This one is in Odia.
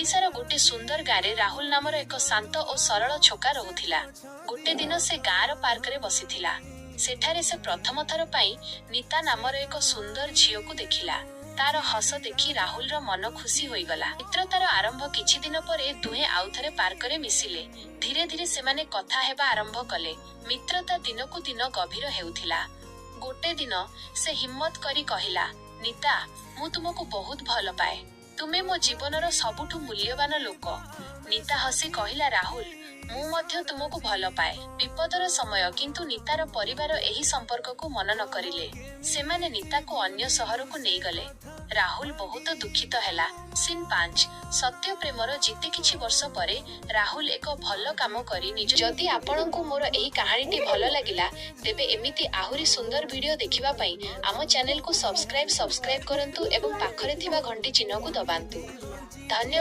ଓଡ଼ିଶାର ଗୋଟେ ସୁନ୍ଦର ଗାଁରେ ରାହୁଲ ନାମର ଏକ ଶାନ୍ତ ଓ ସରଳ ଛୋକା ରହୁଥିଲା। ଗୋଟେ ଦିନ ସେ ଗାଁର ପାର୍କରେ ବସିଥିଲା। ସେଠାରେ ସେ ପ୍ରଥମ ଥର ପାଇଁ ନୀତା ନାମର ଏକ ସୁନ୍ଦର ଝିଅକୁ ଦେଖିଲା। ତାର ହସ ଦେଖି ରାହୁଲର ମନ ଖୁସି ହୋଇଗଲା। ମିତ୍ରତାର ଆରମ୍ଭ। କିଛି ଦିନ ପରେ ଦୁହେଁ ଆଉଥରେ ପାର୍କରେ ମିଶିଲେ। ଧୀରେ ଧୀରେ ସେମାନେ କଥା ହେବା ଆରମ୍ଭ କଲେ। ମିତ୍ରତା ଦିନକୁ ଦିନ ଗଭୀର ହେଉଥିଲା। ଗୋଟେ ଦିନ ସେ ହିମ୍ମତ କରି କହିଲା, "ନୀତା, ମୁଁ ତୁମକୁ ବହୁତ ଭଲ ପାଏ। ତୁମେ ମୋ ଜୀବନର ସବୁଠୁ ମୂଲ୍ୟବାନ ଲୋକ।" ନୀତା ହସି କହିଲା, "ରାହୁଲ, ମୁଁ ମଧ୍ୟ ତୁମକୁ ଭଲ ପାଏ।" ବିପଦର ସମୟ। କିନ୍ତୁ ନୀତାର ପରିବାର ଏହି ସମ୍ପର୍କକୁ ମନ ନ କରିଲେ। ସେମାନେ ନୀତାକୁ ଅନ୍ୟ ସହରକୁ ନେଇଗଲେ। ରାହୁଲ ବହୁତ ଦୁଃଖିତ ହେଲା। ସିନ୍ 5, ସତ୍ୟ ପ୍ରେମର ଜିତେ। କିଛି ବର୍ଷ ପରେ ରାହୁଲ ଏକ ଭଲ କାମ କରି ନିଜ ଯଦି ଆପଣଙ୍କୁ ମୋର ଏହି କାହାଣୀଟି ଭଲ ଲାଗିଲା, ତେବେ ଏମିତି ଆହୁରି ସୁନ୍ଦର ଭିଡିଓ ଦେଖିବା ପାଇଁ ଆମ ଚ୍ୟାନେଲକୁ ସବସ୍କ୍ରାଇବ କରନ୍ତୁ ଏବଂ ପାଖରେ ଥିବା ଘଣ୍ଟି ଚିହ୍ନକୁ ଦବାନ୍ତୁ। ଧନ୍ୟବାଦ।